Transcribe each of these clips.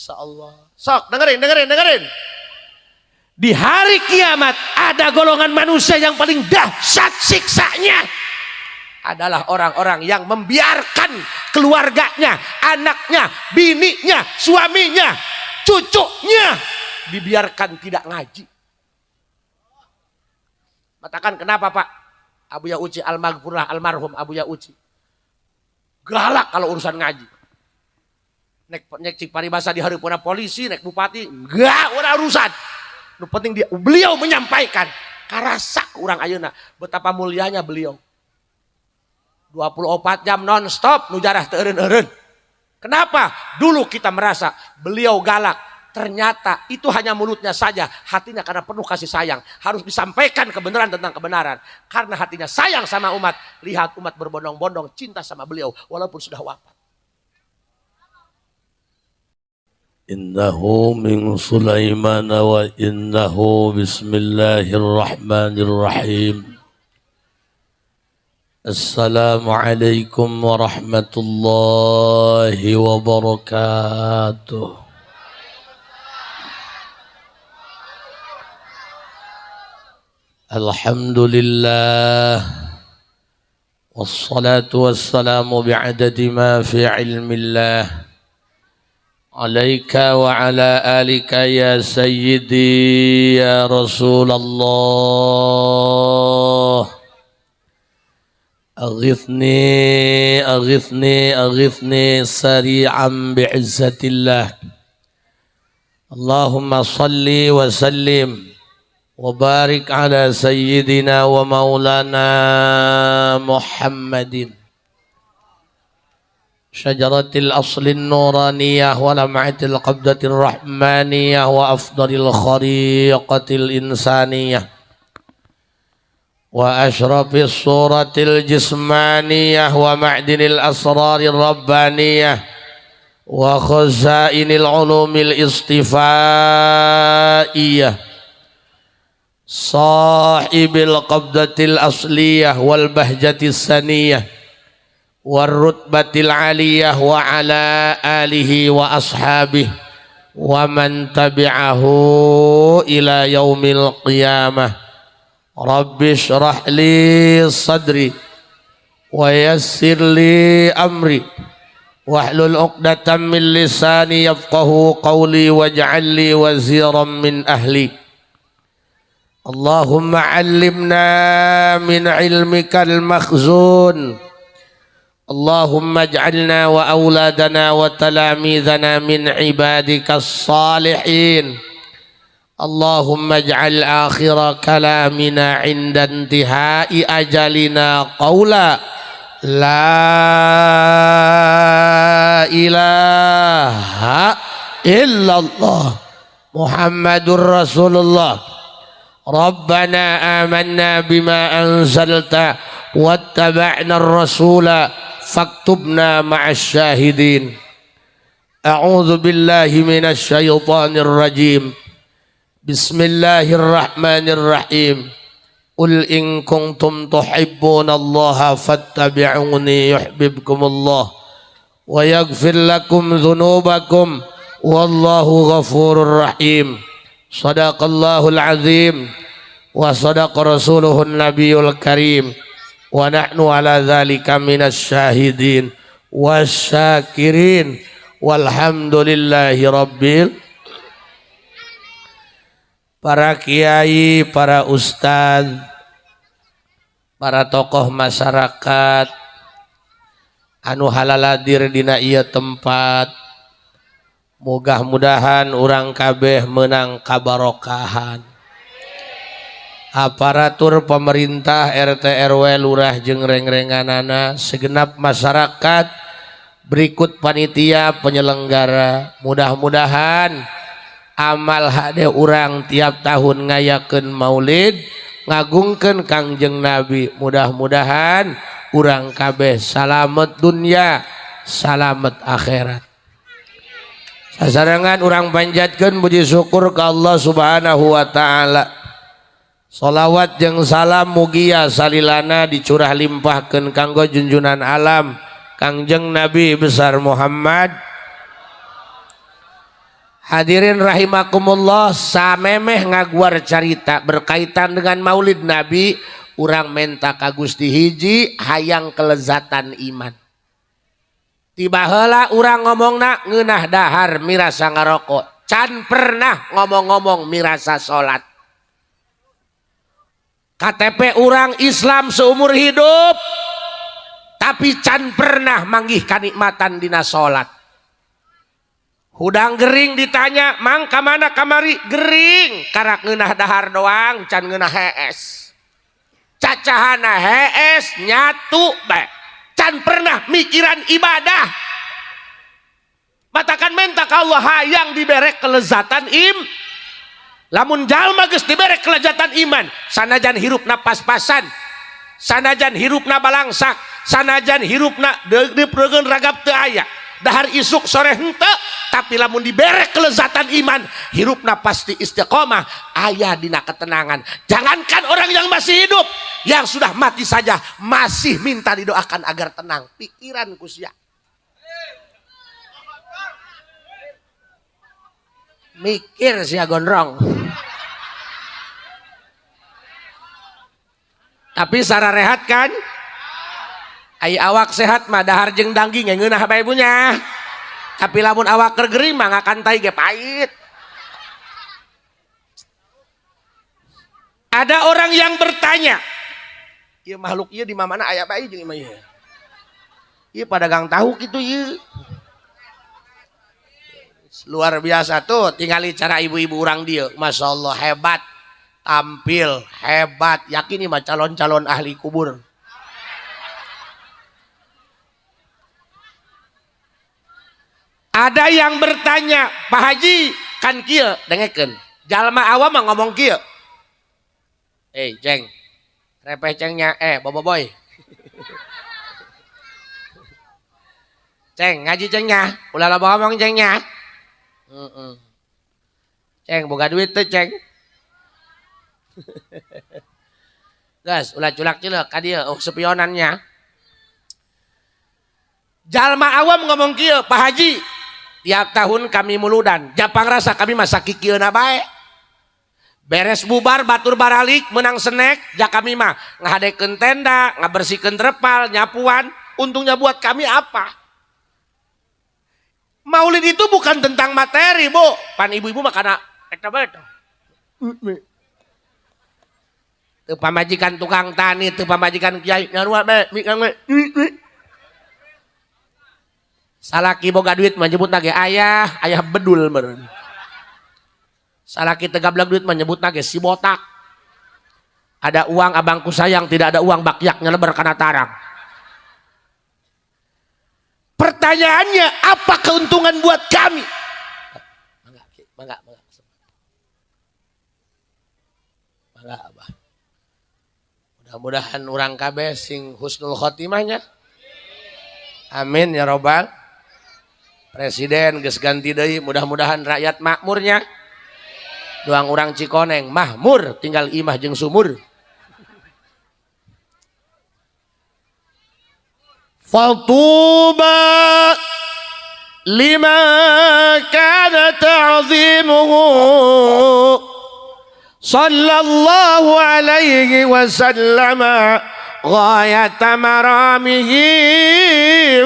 Allah. Sok dengerin, dengerin, dengerin. Di hari kiamat ada golongan manusia yang paling dahsyat siksanya adalah orang-orang yang membiarkan keluarganya, anaknya, bininya, suaminya, cucunya dibiarkan tidak ngaji. Katakan kenapa, Pak? Abuya Uci al-Maghfurlah almarhum Abuya Uci. Galak kalau urusan ngaji. Nek nek cik paribasa di hareupeunna polisi, nek bupati, enggak ora urusan. Nu penting dia beliau menyampaikan. Karasak urang ayeuna betapa mulianya beliau. 24 jam non-stop nu jarah teu eureun-eureun. Kenapa? Dulu kita merasa beliau galak. Ternyata itu hanya mulutnya saja, hatinya karena penuh kasih sayang. Harus disampaikan kebenaran tentang kebenaran. Karena hatinya sayang sama umat. Lihat umat berbondong-bondong cinta sama beliau walaupun sudah wafat. إنه من سليمان وإنه بسم الله الرحمن الرحيم. السلام عليكم ورحمة الله وبركاته. الحمد لله والصلاة والسلام بعدد ما في علم الله عليك وعلى آلك يا سيدي يا رسول الله. أغثني أغثني أغثني سريعا بعزة الله. اللهم صل وسلم وبارك على سيدنا ومولانا محمد شجرة الأصل النورانية ولمعة القبضة الرحمانية وأفضل الخريقة الإنسانية وأشرف الصورة الجسمانية ومعدن الأسرار الربانية وخزائن العلوم الاصطفائية صاحب القبضة الأصلية والبهجة السنية والرتبة العالية وعلى آله وأصحابه ومن تبعه إلى يوم القيامة. رب اشرح لي صدري ويسر لي أمري واحلل عقدة من لساني يفقه قولي واجعل لي وزيرا من أهلي. اللهم علمنا من علمك المخزون. اللهم اجعلنا وأولادنا وتلاميذنا من عبادك الصالحين. اللهم اجعل آخر كلامنا عند انتهاء أجلنا قولا لا إله إلا الله محمد رسول الله. ربنا آمنا بما أنزلت واتبعنا الرسول فاكتبنا مع الشاهدين. أعوذ بالله من الشيطان الرجيم. بسم الله الرحمن الرحيم. قل إن كنتم تحبون الله فاتبعوني يحببكم الله ويغفر لكم ذنوبكم والله غفور رحيم. صدق الله العظيم وصدق رسوله النبي الكريم ونحن على ذلك من الشاهدين والشاكرين والحمد لله رب. Para kiai, para ustadz, para tokoh masyarakat anu halaladir dina ieu tempat, mudah-mudahan urang kabeh menang kabarokahan. Aparatur pemerintah RT RW lurah jeung reng-renganana, segenap masyarakat berikut panitia penyelenggara, mudah-mudahan amal hade urang tiap tahun ngayakeun maulid ngagungkeun Kangjeng Nabi, mudah-mudahan urang kabeh salamet dunya salamet akhirat. Sasarengan urang panjatkeun puji syukur ka Allah Subhanahu wa taala. Salawat jeung salam mugia salilana dicurah limpahkeun kanggo junjunan alam Kangjeng Nabi besar Muhammad. Hadirin rahimakumullah, samemeh ngaguar carita berkaitan dengan Maulid Nabi, urang menta ka Gusti hiji hayang kelezatan iman. Tiba heula urang ngomongna ngeunah dahar mirasa ngarokok, can pernah ngomong-ngomong mirasa salat. KTP urang Islam seumur hidup, tapi can pernah manggih kanikmatan dina salat. Hudang gering ditanya, mang kamana kamari? Gering, karak ngeunah dahar doang, can ngeunah hees. Cacahana hees nyatu bae. Can pernah mikiran ibadah. Matakan menta ka Allah hayang dibere kelezatan im. Lamun jalma geus dibere kelezatan iman, sanajan hirupna pas-pasan, sanajan hirupna balangsak, sanajan hirupna deug-deugeun ragap teu aya, dahar isuk sore henteu, tapi lamun dibere kelezatan iman, hirupna pasti istiqomah, aya dina ketenangan. Jangankan orang yang masih hidup, yang sudah mati saja masih minta didoakan agar tenang. Pikiran ku sia. Mikir sia gondrong. Tapi sararehat kan? Ai awak sehat mah dahar jeung daging ge ngeunah bae punya. Tapi lamun awak keur gering mah ngakan tai ge pahit. Ada orang yang bertanya, ieu makhluk ieu di mana aya bae jeung imah ieu. Ieu padagang tahu kitu ieu. Luar biasa tuh tingali cara ibu-ibu urang dieu, Masya Allah hebat, tampil hebat, yakin mah calon-calon ahli kubur. Ada yang bertanya, Pak Haji, kan kieu dengekeun. Jalma awam mah ngomong kieu. Eh, ceng. Repeh cengnya, bobo boy. Ceng, ngaji cengnya, ulah loba ngomong cengnya. Ceng, boga duit teh ceng. Gas, ulah culak-culak ka dieu, oh sepionannya. Jalma awam ngomong kieu, Pak Haji, tiap tahun kami muludan, japang rasa kami masa kikieuna bae. Beres bubar batur baralik menang senek, ja kami mah ngahadekeun tenda, ngabersihkeun terpal, nyapuan, untungnya buat kami apa? Maulid itu bukan tentang materi, Bu. Pan ibu-ibu mah kana eta bae tah. Teu pamajikan tukang tani, teu pamajikan kiai, nyarua bae, mikang we. Salaki boga duit mah nyebutna ge ayah, ayah bedul meureun. Salaki teu gablek duit mah nyebutna ge si botak. Ada uang abangku sayang, tidak ada uang bakyaknya lebar kana tarang. Pertanyaannya, apa keuntungan buat kami? Mangga, mangga, mangga. Mangga, Abah. Mudah-mudahan urang kabeh sing husnul khotimahnya. Amin ya robbal. Presiden geus ganti deui, mudah-mudahan rakyat makmurnya. Doang urang Cikoneng mahmur, tinggal imah jeung sumur. Fatuba lima kana ta'zimuhu sallallahu alaihi wasallam ghayata maramihi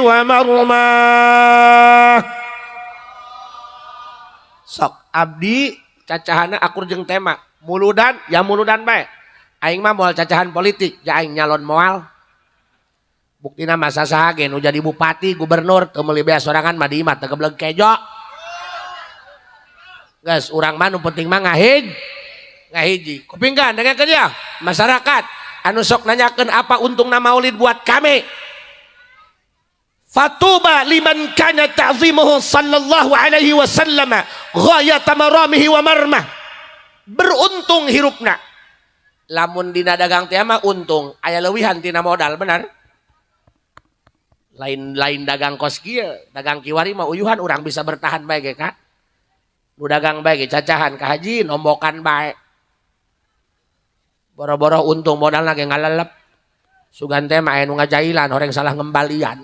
wa marmah. Sok abdi cacahana akur jeung tema muludan ya muludan bae. Aing mah moal cacahan politik, ja aing nyalon moal. Buktina masa saha ge nu jadi bupati, gubernur teu meuli beas sorangan mah di imah teu gebleg kejo. Geus urang mah nu penting mah ngahiji. Kupingkan dengekeun ya masyarakat anu sok nanyakeun apa untungna maulid buat kami. Fatuba liman kana ta'zimuhu sallallahu alaihi wasallam ghayata maramihi wa marmah. Beruntung hirupna. Lamun dina dagang teh mah untung, aya leuwihan tina modal, benar? Lain-lain dagang kos kieu, dagang kiwari mah uyuhan urang bisa bertahan bae ge ka. Nu dagang bae ge cacahan ka haji nombokan bae. Boro-boro untung modalna ge ngalelep. Sugan teh mah aya nu ngajailan horeng salah ngembalian.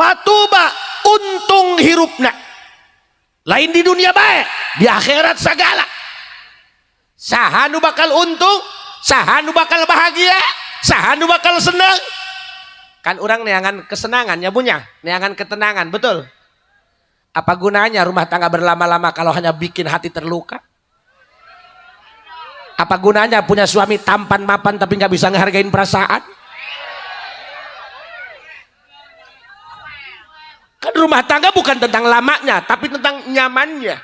Fatuba untung hirupna. Lain di dunia bae, di akhirat segala. Saha nu bakal untung, saha nu bakal bahagia, saha nu bakal senang. Kan orang neangan kesenangan ya punya, neangan ketenangan, betul. Apa gunanya rumah tangga berlama-lama kalau hanya bikin hati terluka? Apa gunanya punya suami tampan mapan tapi nggak bisa ngehargain perasaan? Kan rumah tangga bukan tentang lamanya, tapi tentang nyamannya.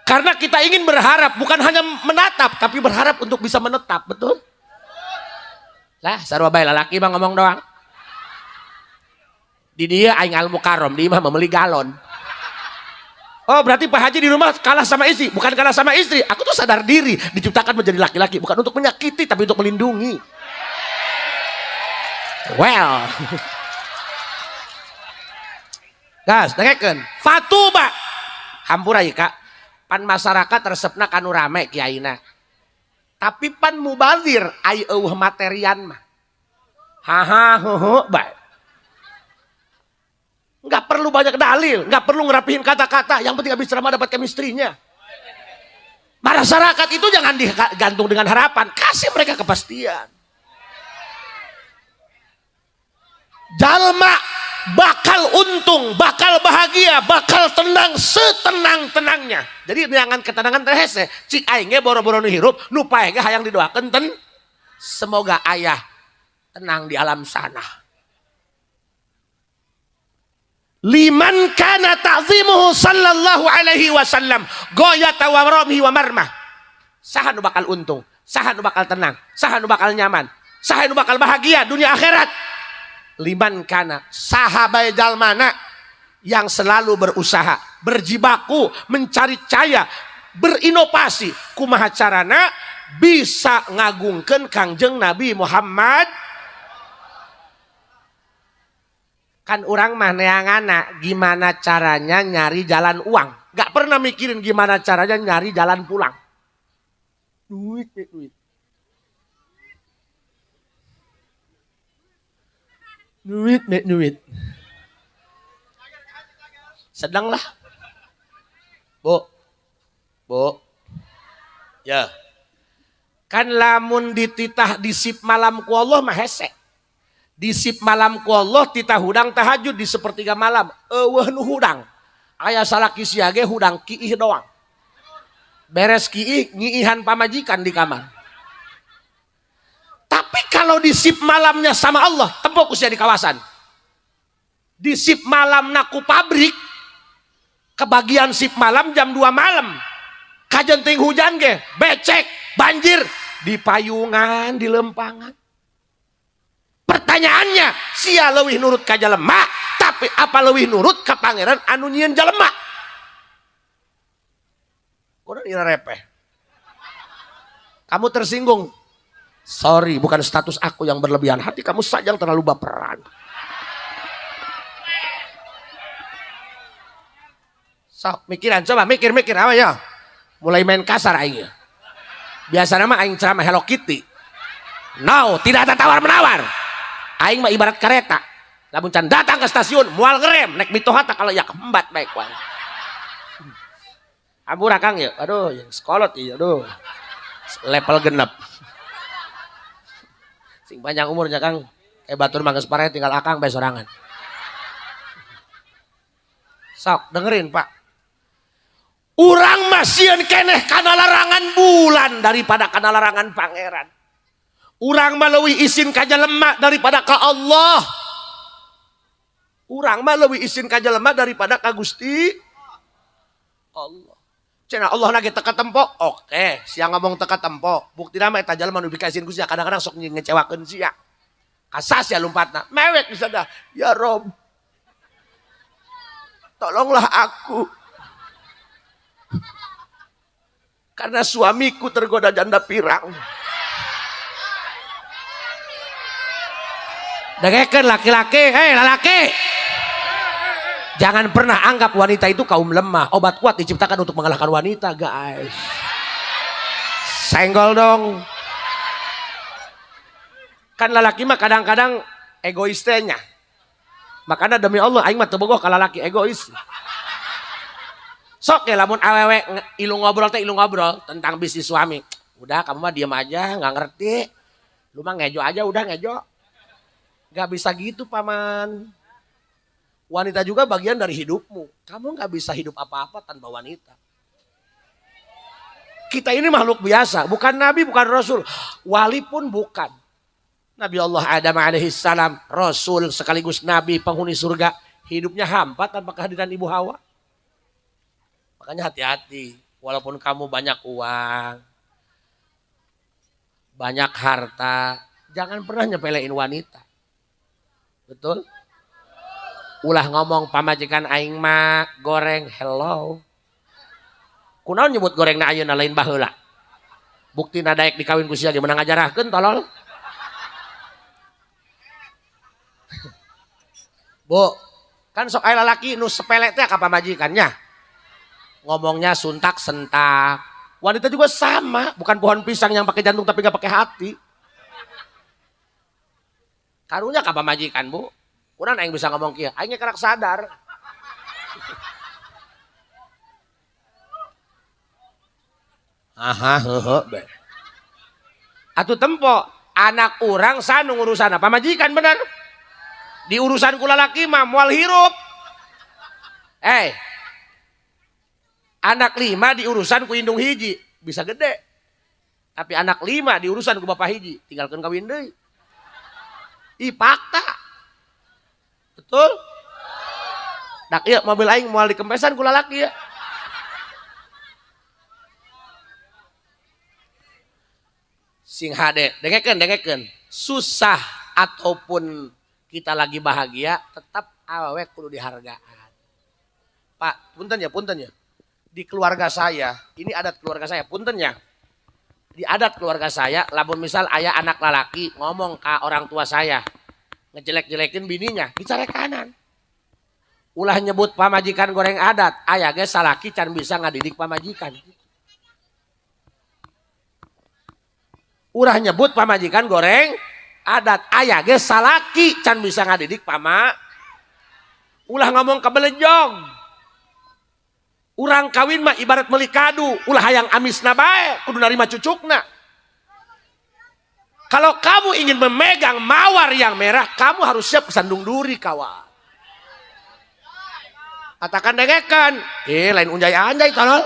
Karena kita ingin berharap, bukan hanya menatap, tapi berharap untuk bisa menetap, betul? Lah, sarua bae lalaki mah ngomong doang. Di dia aing al mukarrom, di imah membeli galon. Oh, berarti Pak Haji di rumah kalah sama istri. Bukan kalah sama istri, aku tuh sadar diri diciptakan menjadi laki-laki bukan untuk menyakiti tapi untuk melindungi. Well. Gas, dengekeun. Fatuba. Hampura ieu Kak. Pan masyarakat resepna kanu rame kiaina. Tapi pan mubazir ai eueuh materian mah. Haha huhu bae. Nggak perlu banyak dalil, nggak perlu ngerapihin kata-kata. Yang penting habis ceramah dapat chemistry-nya. Masyarakat itu jangan digantung dengan harapan, kasih mereka kepastian. Jalma bakal untung, bakal bahagia, bakal tenang setenang-tenangnya. Jadi neangan ketenangan teh hese, cik aing ge boro-boro nu hirup, nu paeh ge hayang didoakeun ten. Semoga ayah tenang di alam sana. Liman kana ta'zimuhu sallallahu alaihi wasallam goyata wa ramihi wa marmah. Saha nu bakal untung, saha nu bakal tenang, saha nu bakal nyaman, saha nu bakal bahagia dunia akhirat. Liman kana, saha bae jalmana yang selalu berusaha, berjibaku, mencari caya, berinovasi, kumaha carana bisa ngagungkeun Kangjeng Nabi Muhammad. Kan orang mah neangana gimana caranya nyari jalan uang. Gak pernah mikirin gimana caranya nyari jalan pulang. Duit, duit. Duit, duit. Sedanglah. Bu. Bu. Ya. Kan lamun dititah disip malam ku Allah mah hese. Disip malam ku Allah titah hudang tahajud di sepertiga malam. Eueuh nu hudang. Aya salaki sia ge hudang kiih doang. Beres kiih nyiihan pamajikan di kamar. Tapi kalau disip malamnya sama Allah, tembok usia di kawasan. Disip malam naku pabrik, kebagian sip malam jam 2 malam. Kajenting hujan ge, becek, banjir, di payungan, di lempangan. Pertanyaannya, sia leuwih nurut ka jelema, tapi apa leuwih nurut ka pangeran anu nyieun jelema? Kurang ira repeh. Kamu tersinggung. Sorry, bukan status aku yang berlebihan. Hati kamu saja yang terlalu baperan. Sok, mikiran, coba mikir-mikir apa ya? Mulai main kasar aing. Biasanya mah aing ceramah Hello Kitty. No, tidak ada tawar-menawar. Aing mah ibarat kereta. Lamun can datang ke stasiun, mual ngerem, naik mitohata kalau ya kembat baik wae. Ampura Kang ya. Aduh, yang sekolot ya, aduh. Level genep. Sing panjang umurnya Kang. Kayak batur mah geus pareh tinggal akang bae sorangan. Sok dengerin Pak. Urang mah sieun keneh kana larangan bulan daripada kana larangan pangeran. Urang mah leuwih isin ka jelema daripada ka Allah. Urang mah leuwih isin ka jelema daripada ka Gusti Allah. Cenah Allah lagi teka tempo. Oke, siang ngomong teka tempo. Buktina mah eta jelema nu dikasihin ku sia kadang-kadang sok ngecewakeun sia. Kasas ya lompatna. Mewek bisa dah. Ya Rob. Tolonglah aku. Karena suamiku tergoda janda pirang. Dengekeun laki-laki, hei lalaki. Jangan pernah anggap wanita itu kaum lemah. Obat kuat diciptakan untuk mengalahkan wanita, guys. Senggol dong. Kan lelaki mah kadang-kadang egoisnya. Makanya demi Allah aing mah teu bogoh ka lalaki egois. Sok ya lamun awewe ilu ngobrol teh ilu ngobrol tentang bisnis suami. Udah kamu mah diem aja, nggak ngerti. Lu mah ngejo aja udah ngejo. Nggak bisa gitu paman. Wanita juga bagian dari hidupmu. Kamu nggak bisa hidup apa-apa tanpa wanita. Kita ini makhluk biasa, bukan nabi, bukan rasul, wali pun bukan. Nabi Allah Adam alaihissalam, rasul sekaligus nabi penghuni surga, hidupnya hampa tanpa kehadiran ibu Hawa. Makanya hati-hati, walaupun kamu banyak uang, banyak harta, jangan pernah nyepelein wanita. Betul? Ulah ngomong pamajikan aing mah goreng, hello. Kunaon nyebut goreng na ayeuna lain baheula. Bukti daek dikawin ku sia ge meunang ngajarahkeun tolol. Bu, kan sok aya lalaki nu sepele teh ka pamajikannya. Ngomongnya suntak sentak. Wanita juga sama, bukan pohon pisang yang pakai jantung tapi nggak pakai hati. Karunya ka pamajikan, Bu. Kunaon aing bisa ngomong kieu? Aing kerak sadar. Aha, hehe, be. Atuh tempo anak urang sanu ngurusan apa majikan bener. Di urusan kula laki mah moal hirup. Anak 5 diurusan ku indung hiji bisa gede. Tapi anak 5 diurusan ku bapak hiji tinggalkeun kawin deui. Ih fakta. Betul? Dak ieu mobil aing moal dikempesan ku lalaki ya. Sing hade, dengekeun, dengekeun. Susah ataupun kita lagi bahagia, tetap awewe kudu dihargaan. Pak, punten ya, punten ya. Di keluarga saya, ini adat keluarga saya, punten ya. Di adat keluarga saya, lamun misal ayah anak lalaki ngomong ke orang tua saya, ngejelek-jelekin bininya, dicarekanan. Ulah nyebut pamajikan goreng adat, ayah ge salaki can bisa ngadidik pamajikan. Ulah nyebut pamajikan goreng adat, ayah ge salaki can bisa ngadidik pama. Ulah ngomong kebelejong. Urang kawin mah ibarat meuli kadu, ulah hayang amisna bae, kudu narima cucukna. Kalau kamu ingin memegang mawar yang merah, kamu harus siap kesandung duri kawan. Katakan dengekan, lain unjay-anjay tolol.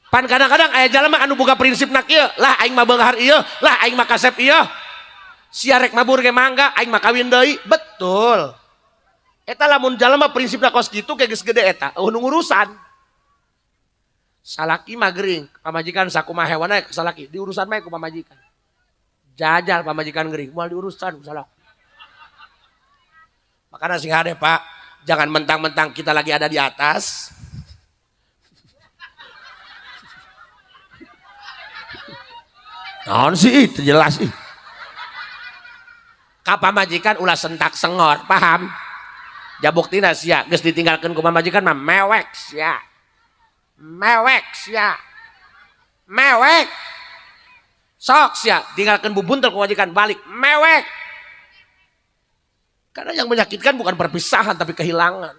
Pan kadang-kadang aya jalma anu boga prinsip nak ieu, lah aing mah beunghar ieu, lah aing mah kasep ieu. Sia rek mabur ge mangga, aing mah kawin deui. Betul. Eta lamun jalma prinsipna kos kitu ge geus gede eta, eueuh nu ngurusan. Salaki mah gering, pamajikan sakumaha hewana ka salaki, diurusan mah ku pamajikan. Jajal pamajikan gering, moal diurusan ku salaki. Makana sing hade Pak, jangan mentang-mentang kita lagi ada di atas. Naon sih itu jelas ih. Ka pamajikan ulah sentak sengor, paham? Jabuktina sia geus ditinggalkeun ku pamajikan mah mewek sia. Mewek sia. Mewek. Sok sia tinggalkeun bubuntel ku pamajikan balik mewek. Karena yang menyakitkan bukan perpisahan tapi kehilangan.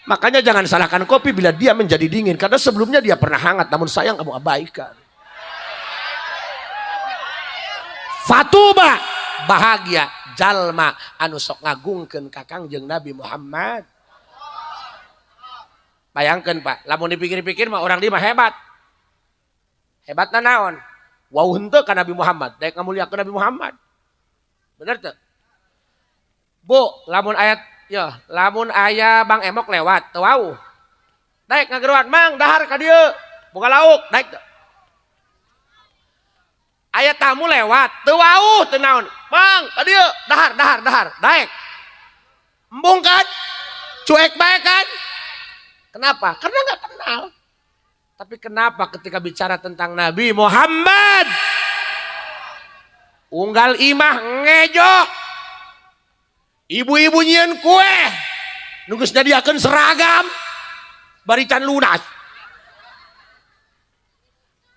Makanya jangan salahkan kopi bila dia menjadi dingin, karena sebelumnya dia pernah hangat namun sayang kamu abaikan. Fatuba bahagia jalma anu sok ngagungkeun ka Kangjeng Nabi Muhammad. Bayangkeun Pak, lamun dipikir-pikir mah orang dia mah hebat. Hebatna naon? Wau henteu ka Nabi Muhammad, daek ngamuliakeun Nabi Muhammad. Bener teu? Bu, lamun ayat ya, lamun aya Bang Emok lewat teu wau. Daek ngageroan, Mang, dahar ka dieu. Boga lauk, daek teu? Aya tamu lewat, teu wauh teu naon. Mang, ka dieu, dahar, dahar, dahar, daek. Embung kan? Cuek bae kan? Kenapa? Karena nggak kenal. Tapi kenapa ketika bicara tentang Nabi Muhammad, unggal imah ngejo, ibu-ibu nyieun kue, nu geus nyadiakeun seragam, bari can lunas.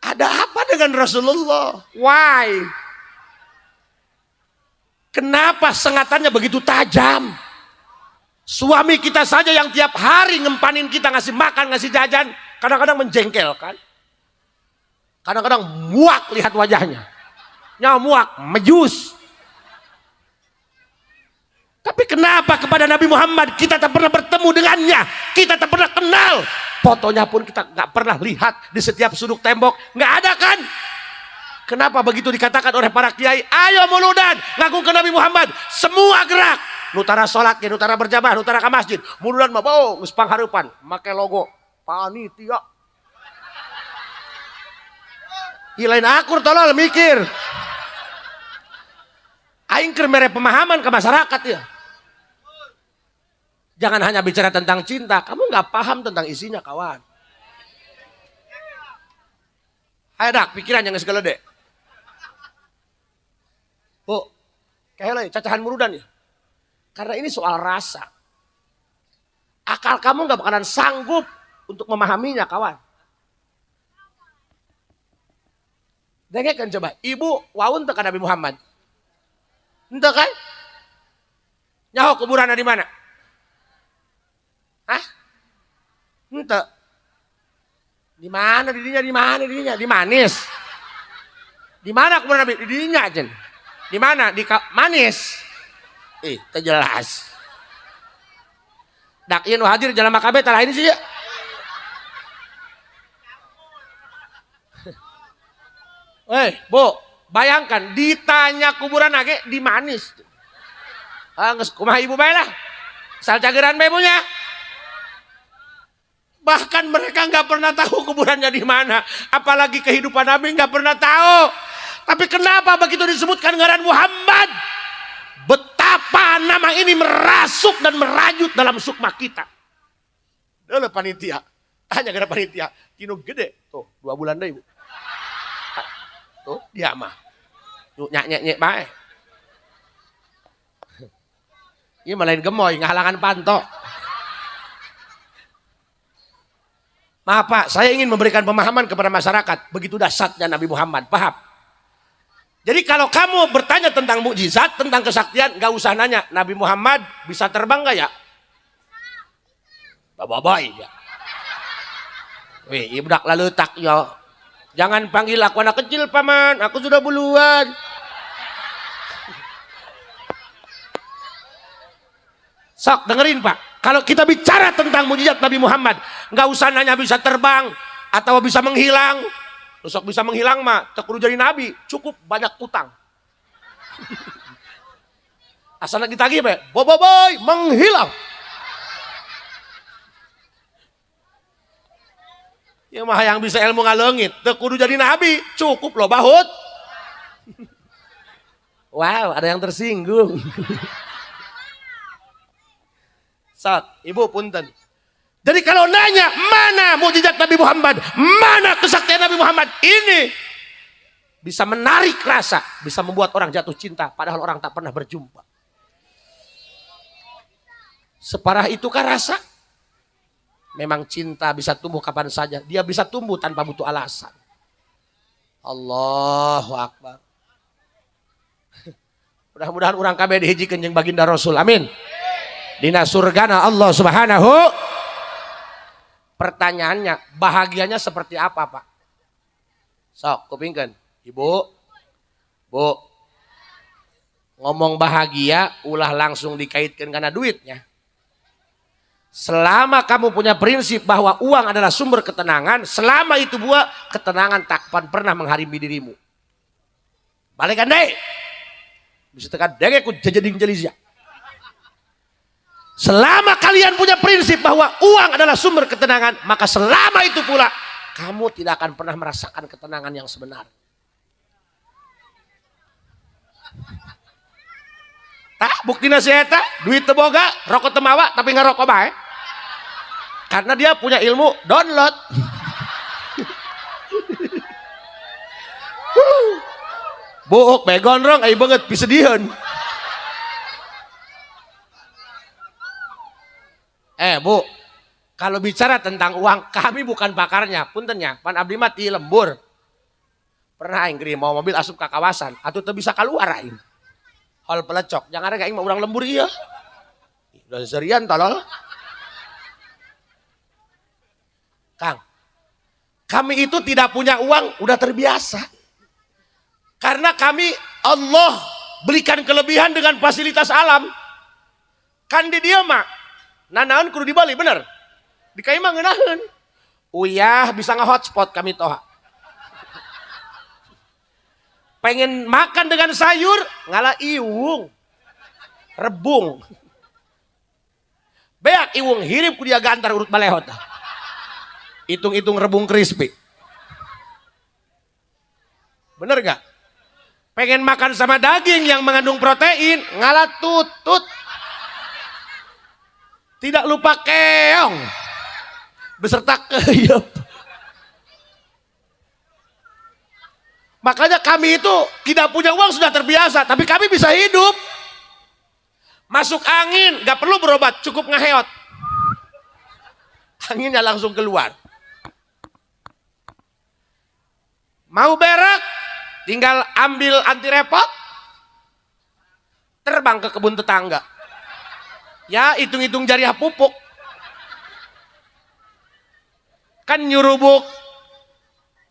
Ada apa dengan Rasulullah? Why? Kenapa sengatannya begitu tajam? Suami kita saja yang tiap hari ngempanin kita, ngasih makan, ngasih jajan, kadang-kadang menjengkelkan. Kadang-kadang muak lihat wajahnya. Nyamuak, mejus. Tapi kenapa kepada Nabi Muhammad kita tak pernah bertemu dengannya? Kita tak pernah kenal. Fotonya pun kita nggak pernah lihat di setiap sudut tembok. Nggak ada kan? Kenapa begitu dikatakan oleh para kiai, ayo muludan, ngaku ke Nabi Muhammad, semua gerak. Nutara sholat, nutara berjamaah, nutara ke masjid. Muludan mah bau, geus panghareupan, make logo panitia. Ih, lain akur tolol mikir. Aing keur mere pemahaman ke masyarakat ya. Jangan hanya bicara tentang cinta, kamu nggak paham tentang isinya kawan. Ayo dak, pikiran yang segala deh. Bu, kayak cacahan muludan ya. Karena ini soal rasa. Akal kamu nggak bakalan sanggup untuk memahaminya kawan. Dengarkan coba, ibu waun tekan Nabi Muhammad. Ente kan? Nyaho kuburan di mana? Hah? Ente. Di mana dirinya? Di mana dirinya? Di Manis. Di mana kuburan Nabi? Di dirinya aja. Di mana? Di Manis. Jelas. Dak ieu nu hadir jalan makabe tah ini sih ya. Bu, bayangkan ditanya kuburan age di Manis. Ah, geus kumaha ibu bae lah. Sal cageran bae punya. Bahkan mereka nggak pernah tahu kuburannya di mana, apalagi kehidupan Nabi nggak pernah tahu. Tapi kenapa begitu disebutkan ngaran Muhammad? Betapa nama ini merasuk dan merajut dalam sukma kita. Dulu panitia, tanya ke panitia, tino gede tuh 2 bulan deh ibu. Tuh dia mah, nyak nyek nyek bae. Ini malain gemoy ngahalangan pantok. Maaf Pak, saya ingin memberikan pemahaman kepada masyarakat. Begitu dahsyatnya Nabi Muhammad, paham? Jadi kalau kamu bertanya tentang mukjizat, tentang kesaktian, nggak usah nanya. Nabi Muhammad bisa terbang nggak ya? Babai ya. Wih, ibdak lalu tak ya. Jangan panggil aku anak kecil paman, aku sudah buluan. Sok dengerin Pak. Kalau kita bicara tentang mukjizat Nabi Muhammad, nggak usah nanya bisa terbang atau bisa menghilang. Sok bisa menghilang mah, teu kudu jadi nabi, cukup banyak utang. Asal ditagih bae, boboiboy menghilang. Ya mah yang bisa ilmu ngaleungit, teu kudu jadi nabi, cukup loh bahut. Wow, ada yang tersinggung. Sok, ibu punten. Jadi kalau nanya mana mukjizat Nabi Muhammad, mana kesaktian Nabi Muhammad, ini bisa menarik rasa, bisa membuat orang jatuh cinta, padahal orang tak pernah berjumpa. Separah itukah rasa? Memang cinta bisa tumbuh kapan saja, dia bisa tumbuh tanpa butuh alasan. Allahu Akbar. Mudah-mudahan urang kabeh dihijikeun jeung baginda Rasul. Amin. Dina surgana Allah Subhanahu. Pertanyaannya, bahagianya seperti apa, Pak? Sok, kupingkeun. Ibu, Bu, ngomong bahagia ulah langsung dikaitkan karena duitnya. Selama kamu punya prinsip bahwa uang adalah sumber ketenangan, selama itu buah ketenangan takkan pernah mengharimi dirimu. Balikan deh. Bisa tekan denge ku jajeding jelisia. Selama kalian punya prinsip bahwa uang adalah sumber ketenangan, maka selama itu pula kamu tidak akan pernah merasakan ketenangan yang sebenar. Tak buktina si eta, duit teu boga, rokok teu mawa, tapi ngarokok bae. Karena dia punya ilmu download. Buuk bae gondrong ai beungeut pisediheun. Bu, kalau bicara tentang uang, kami bukan pakarnya. Puntennya, pan abdi mah ti lembur. Pernah aing mau mobil asup ka kawasan, atuh teu bisa keluar aing. Hal pelecok, jangan ada aing mah urang lembur ieu. Udah serian tolol. Kang, kami itu tidak punya uang, udah terbiasa. Karena kami Allah berikan kelebihan dengan fasilitas alam. Kan di dia mah nanaon kudu dibali, bener. Di kami mah ngeunaheun. Uyah bisa nge-hotspot kami toha. Pengen makan dengan sayur, ngalah iwung. Rebung. Beak iwung hirip ku dia gantar urut balehot. Hitung-hitung rebung crispy. Bener gak? Pengen makan sama daging yang mengandung protein, ngalah tutut. Tidak lupa keong. Beserta keyep. Makanya kami itu tidak punya uang sudah terbiasa, tapi kami bisa hidup. Masuk angin, gak perlu berobat, cukup ngeheot. Anginnya langsung keluar. Mau berak, tinggal ambil anti repot, terbang ke kebun tetangga. Ya, hitung-hitung jariah pupuk. Kan nyurubuk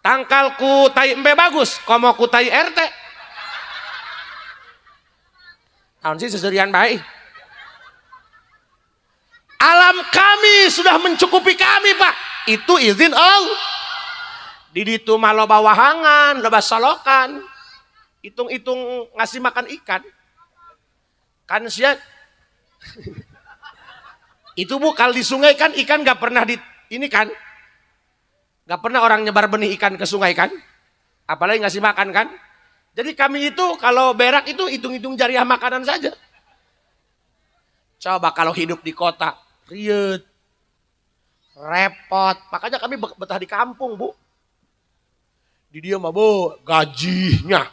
tangkalku tai embe bagus, komo ku tai RT. Naon sih seserian baik. Alam kami sudah mencukupi kami, Pak. Itu izin Allah. Di ditu mah loba wahangan, loba solokan. Hitung-hitung ngasih makan ikan. Kan sia itu Bu, kalau di sungai kan ikan gak pernah di ini kan. Gak pernah orang nyebar benih ikan ke sungai kan. Apalagi ngasih makan kan. Jadi kami itu kalau berak itu hitung-hitung jariah makanan saja. Coba kalau hidup di kota, riet, repot. Makanya kami betah di kampung, Bu. Di dia mah, Bu, gajinya.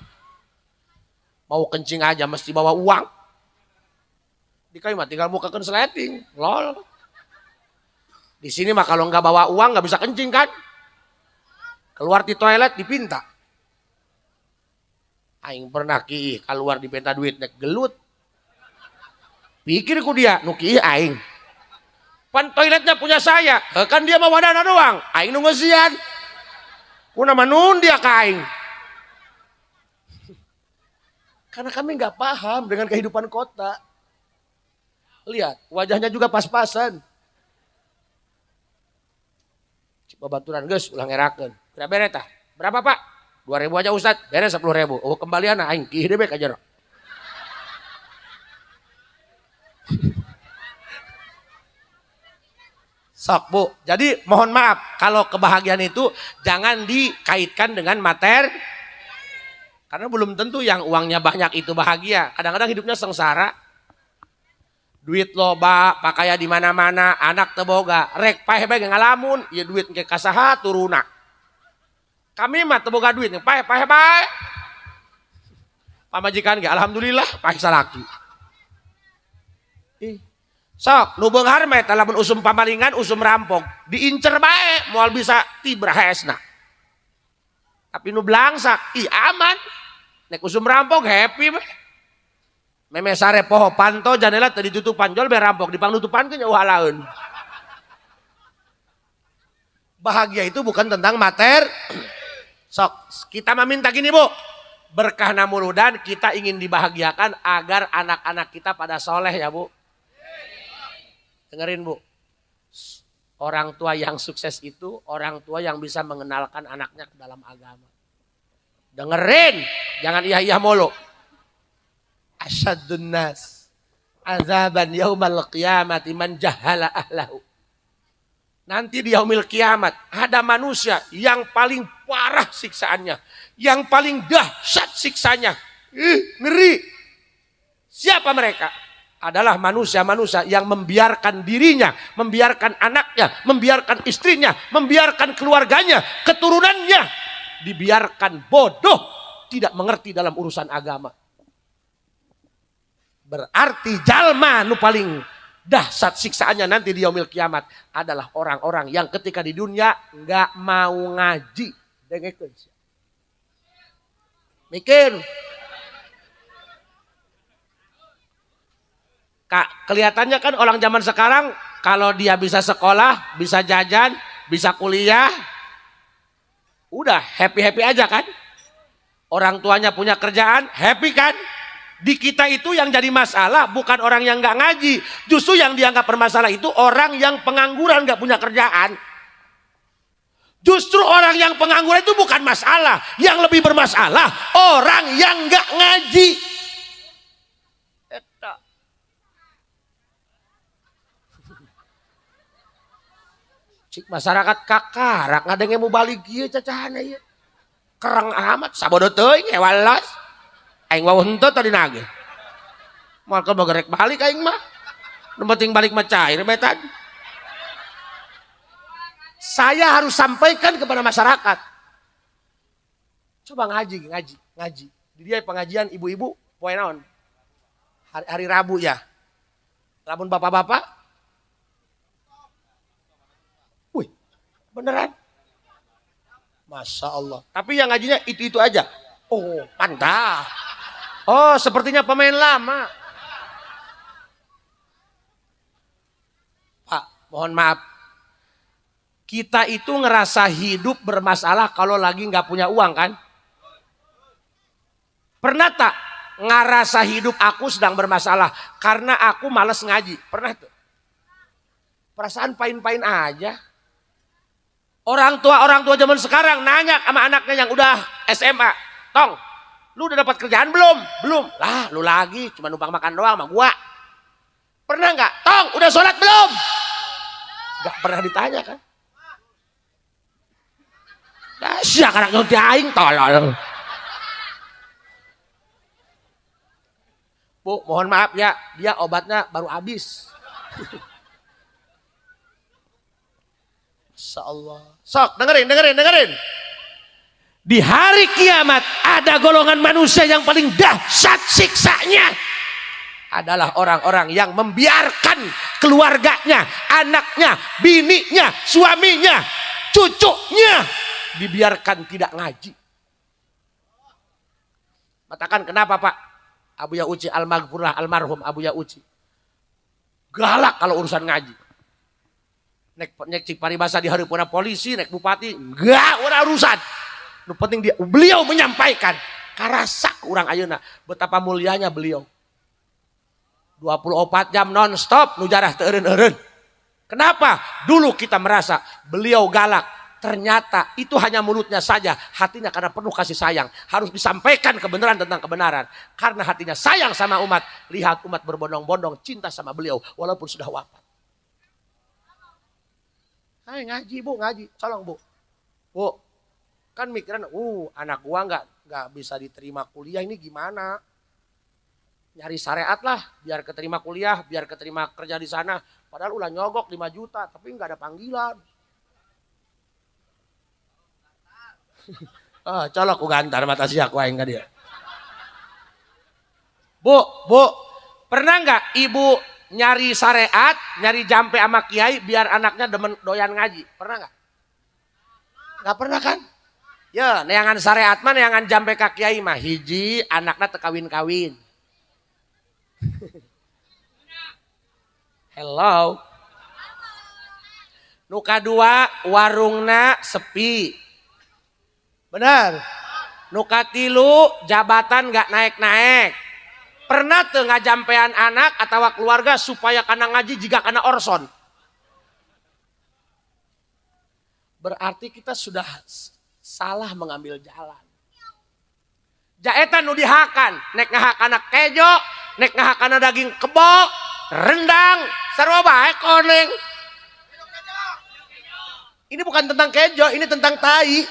Mau kencing aja mesti bawa uang. Di kami mah tinggal mukakan sleting, lol. Di sini mah kalau nggak bawa uang nggak bisa kencing kan. Keluar di toilet dipinta. Aing pernah ki keluar dipinta duit nek gelut. Pikir ku dia, nu ki aing. Pan toiletnya punya saya, kan dia mah wadana doang. Aing nu ngeusian. Ku nama nun dia ka aing. Karena kami nggak paham dengan kehidupan kota. Lihat, wajahnya juga pas-pasan. Babaturan geus ulah ngerakeun. Kira bere tah. Berapa, Pak? 2.000 aja Ustaz, beres 10.000. Oh, kembalian aing kieu deui ka jero. Sok, Bu. Jadi mohon maaf kalau kebahagiaan itu jangan dikaitkan dengan materi. Karena belum tentu yang uangnya banyak itu bahagia. Kadang-kadang hidupnya sengsara. Duit loba, pakaian di mana-mana, anak teboga, rek paeh bae ngalamun, ya duit ke kasaha turuna. Kami mah teboga duit, paeh paeh bae. Pamajikan ge alhamdulillah paeh salaki. Ih. Sok, nu beunghar mah eta lamun usum pamalingan, usum rampok, diincer bae, moal bisa tibra hesna. Tapi nu blangsak, ih aman. Nek usum rampok happy mah. Meme sare poho panto janela teu ditutupan jol be rampok dipangnutupankeun jauh halaeun. Bahagia itu bukan tentang materi. Sok, kita meminta gini, Bu. Berkah namuludan kita ingin dibahagiakan agar anak-anak kita pada soleh ya, Bu. Dengerin, Bu. Orang tua yang sukses itu orang tua yang bisa mengenalkan anaknya ke dalam agama. Dengerin, jangan iya-iya mulu. Asyaddun nas azaban yaumal qiyamati man jahala ahlahu. Nanti di yaumil kiamat ada manusia yang paling parah siksaannya, yang paling dahsyat siksanya. Ih, ngeri. Siapa mereka? Adalah manusia-manusia yang membiarkan dirinya, membiarkan anaknya, membiarkan istrinya, membiarkan keluarganya, keturunannya dibiarkan bodoh, tidak mengerti dalam urusan agama. Berarti jalma nu paling dahsyat siksaannya nanti di yaumil kiamat adalah orang-orang yang ketika di dunia nggak mau ngaji. Dengekeun sia. Mikir. Kak, kelihatannya kan orang zaman sekarang kalau dia bisa sekolah, bisa jajan, bisa kuliah, udah happy-happy aja kan? Orang tuanya punya kerjaan, happy kan? Di kita itu yang jadi masalah bukan orang yang nggak ngaji. Justru yang dianggap bermasalah itu orang yang pengangguran nggak punya kerjaan. Justru orang yang pengangguran itu bukan masalah. Yang lebih bermasalah orang yang nggak ngaji. Eta. Cik masyarakat kakarak ngadenge mubalig ieu cacahana ieu. Kereng amat sabodo teuing hewalas. Aing wawuh henteu tadi nage. Moal ka bagerek balik aing mah. Nu penting balik mah cair bae tadi. Saya harus sampaikan kepada masyarakat. Coba ngaji, ngaji, ngaji. Di dia pengajian ibu-ibu poe naon? Hari Rabu ya. Lamun bapak-bapak? Wih, beneran? Masya Allah. Tapi yang ngajinya itu-itu aja. Oh, mantap. Oh, sepertinya pemain lama. Pak, mohon maaf. Kita itu ngerasa hidup bermasalah kalau lagi nggak punya uang kan? Pernah tak ngerasa hidup aku sedang bermasalah karena aku males ngaji? Pernah tuh? Perasaan pain-pain aja. Orang tua zaman sekarang nanya sama anaknya yang udah SMA, Tong, lu udah dapat kerjaan belum? Belum. Lah, lu lagi cuma numpang makan doang sama gua. Pernah nggak? Tong, udah sholat belum? Nggak pernah ditanya kan? Nah, sia karak nyonti aing tolol. Bu, mohon maaf ya, dia obatnya baru habis. Masya Allah. Sok, dengerin, dengerin, dengerin. Di hari kiamat ada golongan manusia yang paling dahsyat siksanya. Adalah orang-orang yang membiarkan keluarganya, anaknya, bininya, suaminya, cucunya dibiarkan tidak ngaji. Katakan kenapa Pak? Abuya Uci almaghfurlah almarhum Abuya Uci galak kalau urusan ngaji. Nek nek cik paribasa di hareupeunna polisi, nek bupati, enggak ora urusan. Nu penting dia beliau menyampaikan karasak urang ayeuna betapa mulianya beliau. 24 jam non-stop nu jarah teu eureun-eureun. Kenapa? Dulu kita merasa beliau galak. Ternyata itu hanya mulutnya saja, hatinya karena penuh kasih sayang. Harus disampaikan kebenaran tentang kebenaran. Karena hatinya sayang sama umat. Lihat umat berbondong-bondong cinta sama beliau walaupun sudah wafat. Hai ngaji bu, ngaji, tolong bu. Bu, kan mikiran, anak gua nggak bisa diterima kuliah ini gimana? Nyari syariat lah, biar keterima kuliah, biar keterima kerja di sana. Padahal ulah nyogok 5 juta, tapi nggak ada panggilan. Oh, colok ku gantar mata sia ku aing ka dia. Bu, bu, pernah nggak ibu nyari syariat, nyari jampe sama kiai biar anaknya demen doyan ngaji? Pernah nggak? Nggak pernah kan? Ya, neangan syariat mah neangan jampe ka kiai mah hiji anaknya teu kawin-kawin. Hello. Nu kadua warungna sepi. Benar. Nu katilu jabatan nggak naik-naik. Pernah teu ngajampean anak atau keluarga supaya kana ngaji jika kana orson? Berarti kita sudah salah mengambil jalan. Jaetan nu dihakan, nek ngahakana kejo, nek ngahakana daging kebo, rendang, sarua bae koneng. Ini bukan tentang kejo, ini tentang tai.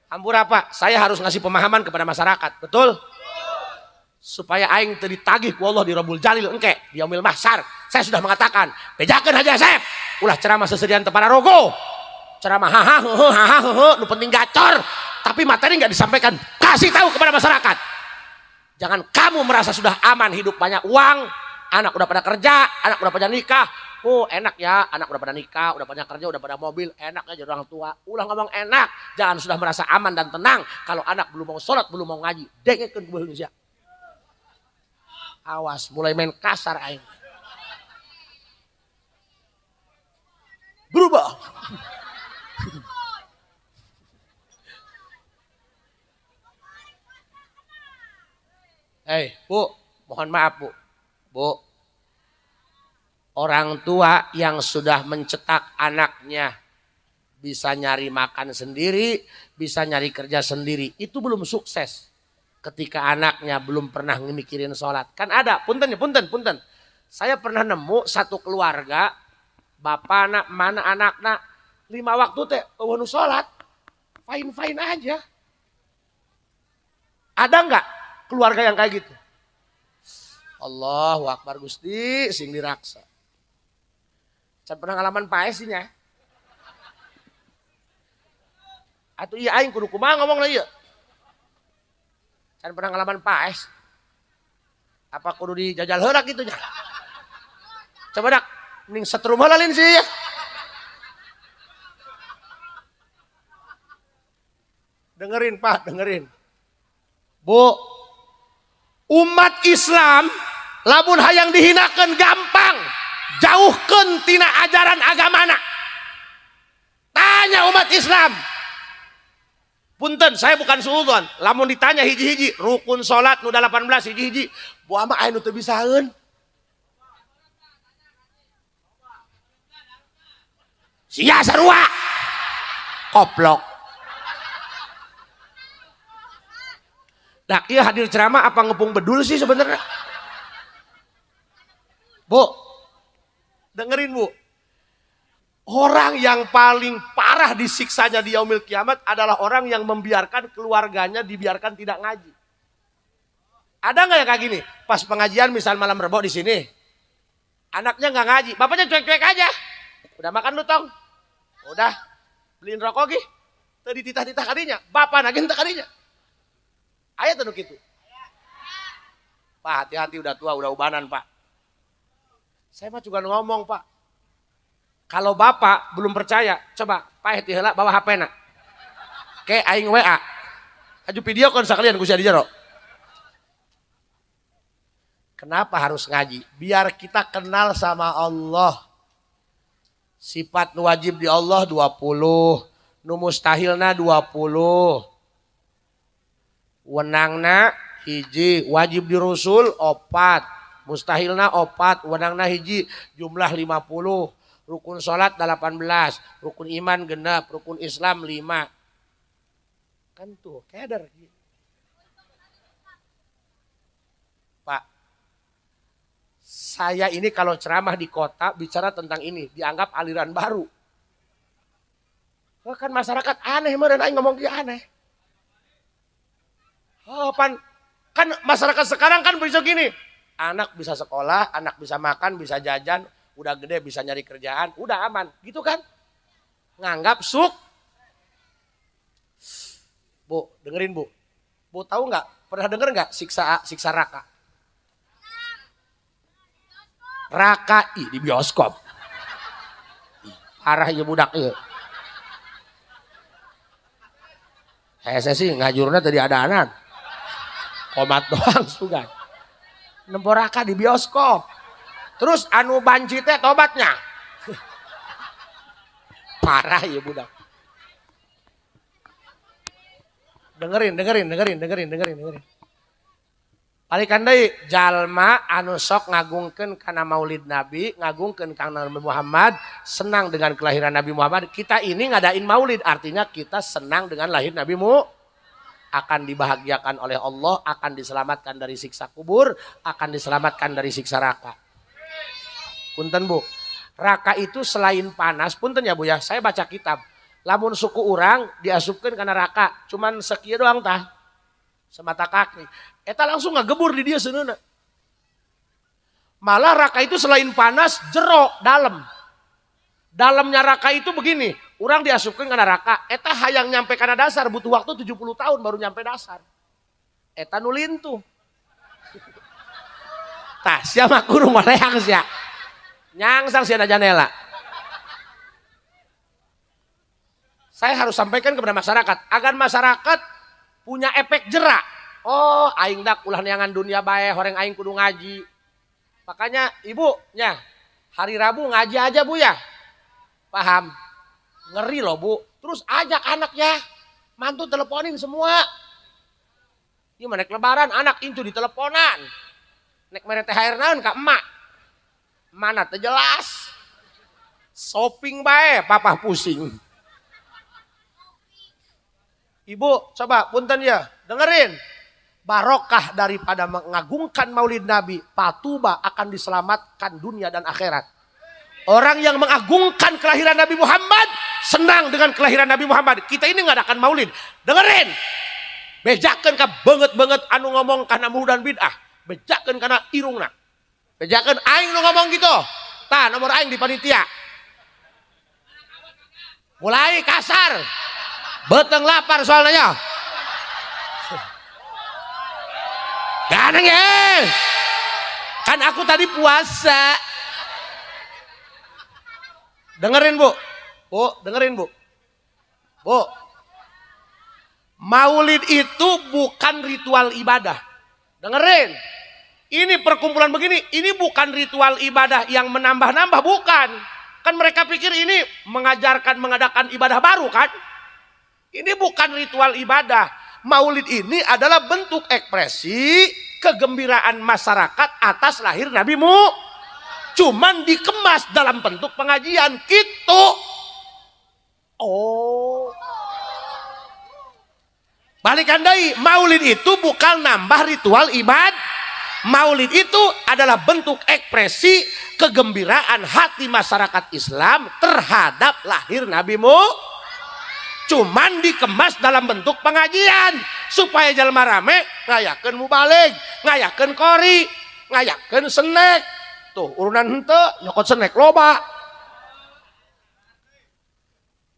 Hampura Pak, saya harus ngasih pemahaman kepada masyarakat, betul? Supaya aing teu ditagih ku Allah di Rabbul Jalil engke, di yaumil mahsyar. Saya sudah mengatakan, bejakeun Haji Asep, ulah ceramah seserian teu pararogo. Ceramah haha heuheuh haha heuheuh, nu penting gacor, tapi materi nggak disampaikan. Kasih tahu kepada masyarakat. Jangan kamu merasa sudah aman hidup banyak uang, anak udah pada kerja, anak udah pada nikah, Oh enak ya, anak udah pada nikah, udah pada kerja, udah pada mobil, enak aja orang tua. Ulah ngomong enak, jangan sudah merasa aman dan tenang. Kalau anak belum mau sholat, belum mau ngaji, dengekeun ku Indonesia. Awas, mulai main kasar aing. Berubah. Hei, Bu, mohon maaf Bu. Bu, orang tua yang sudah mencetak anaknya bisa nyari makan sendiri, bisa nyari kerja sendiri, itu belum sukses. Ketika anaknya belum pernah ngemikirin sholat. Kan ada, punten ya, punten, punten. Saya pernah nemu satu keluarga, bapak anak, mana anaknya, 5 waktu teh, eueuh nu sholat, fine-fine aja. Ada nggak keluarga yang kayak gitu? Allahu Akbar Gusti, sing diraksa. Can pernah ngalaman paes sih nya. Atuh iya aing kudu kumaha ngomong lah ieu. Can pernah ngalaman paes. Apa kudu dijajal heula kitu nya? Coba dak, mending setrum heula lin sih. Dengerin Pak, dengerin. Bu, umat Islam lamun hayang dihinakeun gampang, jauhkeun tina ajaran agamana. Tanya umat Islam. Punten, saya bukan suudzon. Lamun ditanya hiji-hiji, rukun salat nu 18 hiji-hiji, bu ama aya nu teu bisaeun. Sia sarua. Koplok. Nah, iya hadir ceramah apa ngepung bedul sih sebenarnya? Bu, dengerin Bu. Orang yang paling parah disiksanya di yaumil kiamat adalah orang yang membiarkan keluarganya dibiarkan tidak ngaji. Ada nggak ya kayak gini? Pas pengajian misal malam Rebo di sini, anaknya nggak ngaji, bapaknya cuek-cuek aja. Udah makan lu tong? Udah. Beliin rokok gih? Tadi titah-titah kadinya, bapak nagih teu kadinya. Aya tuh gitu. Pak, hati-hati udah tua, udah ubanan Pak. Saya mah juga ngomong Pak. Kalau bapak belum percaya, coba Pak heti heula bawa HP na. Ke aing WA. Aju video kon sakalian ku sia di jero. Kenapa harus ngaji? Biar kita kenal sama Allah. Sifat nu wajib di Allah 20, nu mustahilna 20. Wenangna hiji, wajib di Rasul 4, mustahilna 4, wenangna hiji, jumlah 50. Rukun sholat 18, rukun iman 6, rukun Islam 5. Kan tuh keder. Pak, saya ini kalau ceramah di kota bicara tentang ini, dianggap aliran baru. Kan masyarakat aneh, meureun aing ngomong kieu aneh. Oh, pan, kan masyarakat sekarang kan bisa gini, anak bisa sekolah, anak bisa makan, bisa jajan, udah gede bisa nyari kerjaan, udah aman, gitu kan? Nganggap suk. Bu, dengerin Bu. Bu tahu nggak? Pernah denger nggak siksa raka? Raka i di bioskop. Ih, parah ya budak ieu. Saya sih ngajurna tadi ada anak. Komat doang sugan. Nempo raka di bioskop. Terus anu banci teh tobatnya. Parah ya budak. Dengerin, dengerin, dengerin, dengerin, dengerin, dengerin. Balikan deui jalma anu sok ngagungkeun kana Maulid Nabi, ngagungkeun kana Nabi Muhammad, senang dengan kelahiran Nabi Muhammad. Kita ini ngadain Maulid, artinya kita senang dengan lahir Nabi Muhammad. Akan dibahagiakan oleh Allah, akan diselamatkan dari siksa kubur, akan diselamatkan dari siksa raka. Punten Bu, raka itu selain panas, punten ya Bu ya, saya baca kitab. Lamun suku urang diasupkeun kana raka, cuman sekieu doang tah. Semata kaki. Eta langsung ngagebur di dia seuneuna. Malah raka itu selain panas, jero, dalam. Dalamnya raka itu begini, urang diasupkeun kana raka, eta hayang nyampe kana dasar butuh waktu 70 tahun baru nyampe dasar. Eta nu lintuh. Tah sia mah kudu ngoleang sia. Nyangsang sia janela. Saya harus sampaikan kepada masyarakat agar masyarakat punya efek jerak. Oh, aing dak ulah neangan dunia bae, horeng aing kudu ngaji. Makanya ibu nya hari Rabu ngaji aja Bu ya. Paham? Ngeri loh Bu. Terus ajak anak ya. Mantu teleponin semua. Ieu mah nek lebaran anak incu diteleponan. Nek mere THR naon ka emak. Mana teu jelas. Shopping bae papah pusing. Ibu, coba punten ya, dengerin. Barokah daripada mengagungkan Maulid Nabi, patuba akan diselamatkan dunia dan akhirat. Orang yang mengagungkan kelahiran Nabi Muhammad, senang dengan kelahiran Nabi Muhammad. Kita ini ngadakan Maulid. Dengerin. Bejakeun ka beungeut-beungeut anu ngomong kana dan bid'ah. Bejakeun kana irungna. Bejakeun aing nu ngomong gitu. Tah nomor aing di panitia. Mulai kasar. Beteng lapar soalnya. Ganeng ya. Kan aku tadi puasa. Dengerin Bu. Bu, dengerin Bu. Bu. Maulid itu bukan ritual ibadah. Dengerin. Ini perkumpulan begini, ini bukan ritual ibadah yang menambah-nambah, bukan. Kan mereka pikir ini mengajarkan mengadakan ibadah baru kan? Ini bukan ritual ibadah. Maulid ini adalah bentuk ekspresi kegembiraan masyarakat atas lahir Nabi Mu. Cuman dikemas dalam bentuk pengajian gitu. Oh. Balikan deui, maulid itu bukan nambah ritual ibadah. Maulid itu adalah bentuk ekspresi kegembiraan hati masyarakat Islam terhadap lahir Nabi Mu. Cuman dikemas dalam bentuk pengajian supaya jalma rame ngayakeun mubalig, ngayakeun kori, ngayakeun snack. Tuh urunan henteu nyokot snack loba.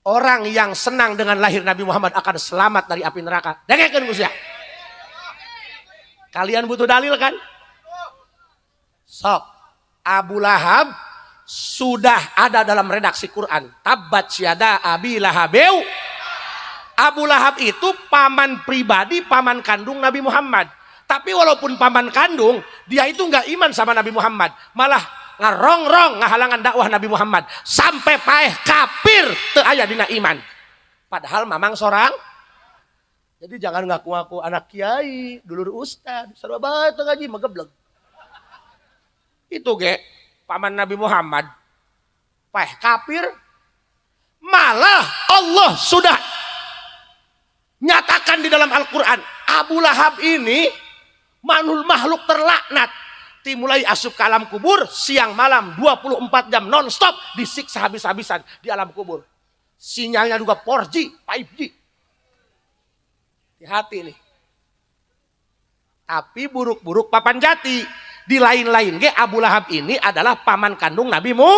Orang yang senang dengan lahir Nabi Muhammad akan selamat dari api neraka. Dengekeun ku sia. Kalian butuh dalil kan? Sok. Abu Lahab sudah ada dalam redaksi Quran. Tabbat syada abi lahabeu. Abu Lahab itu paman pribadi, paman kandung Nabi Muhammad. Tapi walaupun paman kandung, dia itu nggak iman sama Nabi Muhammad. Malah ngarongrong ngahalangan dakwah Nabi Muhammad. Sampai paeh kafir teu aya dina iman. Padahal mamang sorang. Jadi jangan ngaku-ngaku anak kiai, dulur ustad, sarua bae teu ngaji mah. Itu ge paman Nabi Muhammad. Paeh kafir. Malah Allah sudah nyatakan di dalam Al-Quran, Abu Lahab ini makhluk terlaknat. Dimulai asup ke alam kubur, siang malam 24 jam nonstop disiksa habis-habisan di alam kubur. Sinyalnya juga 4G, 5G. Hati-hati nih. Tapi buruk-buruk papan jati. Di lain-lain ge Abu Lahab ini adalah paman kandung Nabi Mu.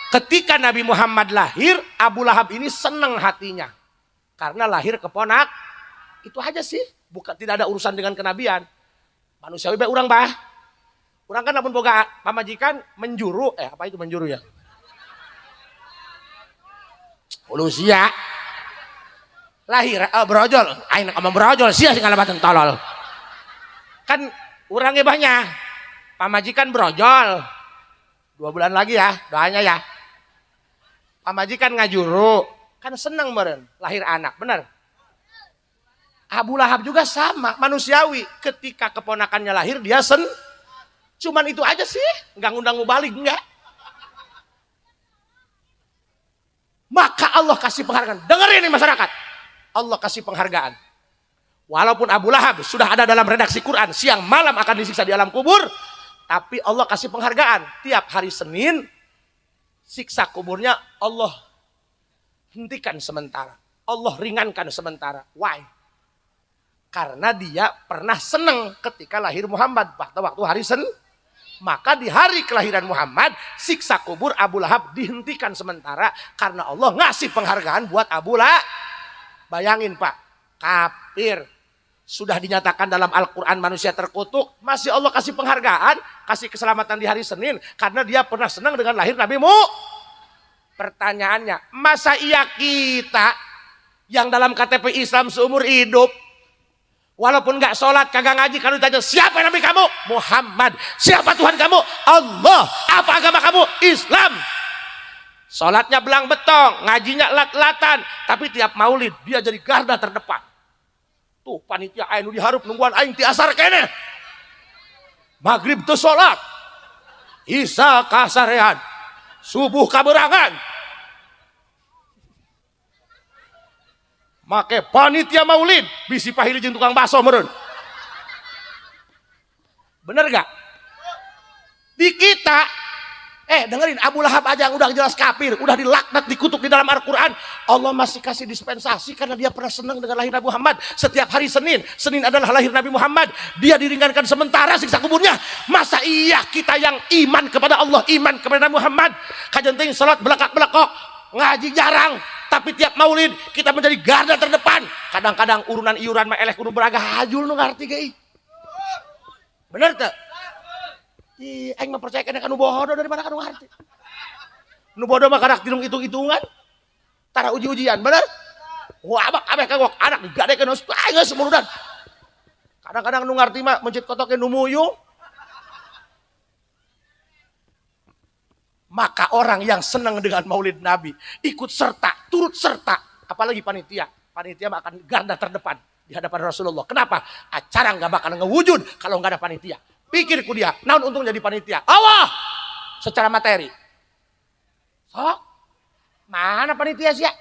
Ketika Nabi Muhammad lahir, Abu Lahab ini senang hatinya. Karena lahir keponak, itu aja sih. Bukan, tidak ada urusan dengan kenabian. Manusiawi bae urang bah. Urang kan lamun boga pamajikan menjuru, apa itu menjuru ya? Ulusia. Lahir brojol, aing ngomong brojol sia sing ngalamatan tolol. Kan urangnya banyak. Pamajikan brojol. 2 bulan lagi ya, doanya ya. Pamajikan ngajuru, kan seneng meren lahir anak, bener. Abu Lahab juga sama, manusiawi. Ketika keponakannya lahir dia sen. Cuman itu aja sih, nggak ngundang mubalig, nggak. Maka Allah kasih penghargaan. Dengerin nih masyarakat. Allah kasih penghargaan. Walaupun Abu Lahab sudah ada dalam redaksi Quran, siang malam akan disiksa di alam kubur, tapi Allah kasih penghargaan. Tiap hari Senin, siksa kuburnya Allah hentikan sementara. Allah ringankan sementara. Why? Karena dia pernah seneng ketika lahir Muhammad pada waktu hari Senin. Maka di hari kelahiran Muhammad, siksa kubur Abu Lahab dihentikan sementara karena Allah ngasih penghargaan buat Abu Lahab. Bayangin Pak, kafir. Sudah dinyatakan dalam Al-Quran manusia terkutuk, masih Allah kasih penghargaan, kasih keselamatan di hari Senin, karena dia pernah senang dengan lahir Nabi Mu. Pertanyaannya, masa iya kita yang dalam KTP Islam seumur hidup, walaupun nggak sholat, kagak ngaji, kalau ditanya siapa Nabi kamu? Muhammad. Siapa Tuhan kamu? Allah. Apa agama kamu? Islam. Sholatnya belang betong, ngajinya lat-latan, tapi tiap maulid dia jadi garda terdepan. Tuh panitia aing nu dihareup nungguan aing ti asar keneh. Maghrib teu salat. Isya kasarean. Subuh kaberangan. Make panitia maulid bisi pahili jeung tukang bakso meureun. Bener gak? Di kita dengerin, Abu Lahab aja yang udah jelas kafir, udah dilaknat, dikutuk di dalam Al-Quran, Allah masih kasih dispensasi karena dia pernah senang dengan lahir Nabi Muhammad. Setiap hari Senin, Senin adalah lahir Nabi Muhammad, dia diringankan sementara siksa kuburnya. Masa iya kita yang iman kepada Allah, iman kepada Nabi Muhammad, kajen teuing salat belakak-belakok, ngaji jarang, tapi tiap maulid kita menjadi garda terdepan. Kadang-kadang urunan iuran mah eleh kudu beraga hajul nu ngarti ge. Bener teu? Ih, aing mah percaya kana nu bodoh daripada kanu ngarti. Nu bodoh mah karak tilung hitung-hitungan. Tara uji-ujian, bener? Wah, abak abeh kagok anak digadekeun geus aing geus murudan. Kadang-kadang nu ngarti mah mencit kotoke nu muyung. Maka orang yang senang dengan maulid Nabi ikut serta, turut serta, apalagi panitia. Panitia mah akan garda terdepan di hadapan Rasulullah. Kenapa? Acara nggak bakal ngewujud kalau nggak ada panitia. Pikir ku dia, naon untung jadi panitia? Allah secara materi. Sok, mana panitia sih ya?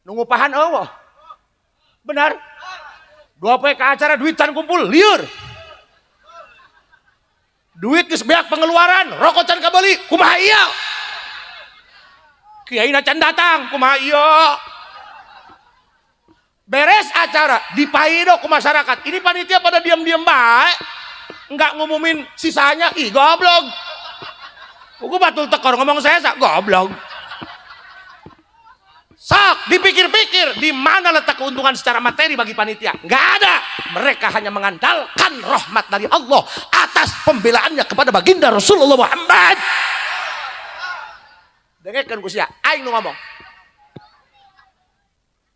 Nunggu pahan Allah. Benar? Dua poe ke acara duit can kumpul, liur. Duit geus beak pengeluaran, rokok can kabeli, kumaha ieu? Kiai can datang, kumaha ieu? Beres acara, dipaido ku masyarakat. Ini panitia pada diam-diam baik. Nggak ngumumin sisanya, ih goblok. Aku batul tekor ngomong saya, sak goblok. Sok, dipikir-pikir, di mana letak keuntungan secara materi bagi panitia? Nggak ada. Mereka hanya mengandalkan rahmat dari Allah atas pembelaannya kepada baginda Rasulullah Muhammad. Dengarkan ku sia, aing nu ngomong.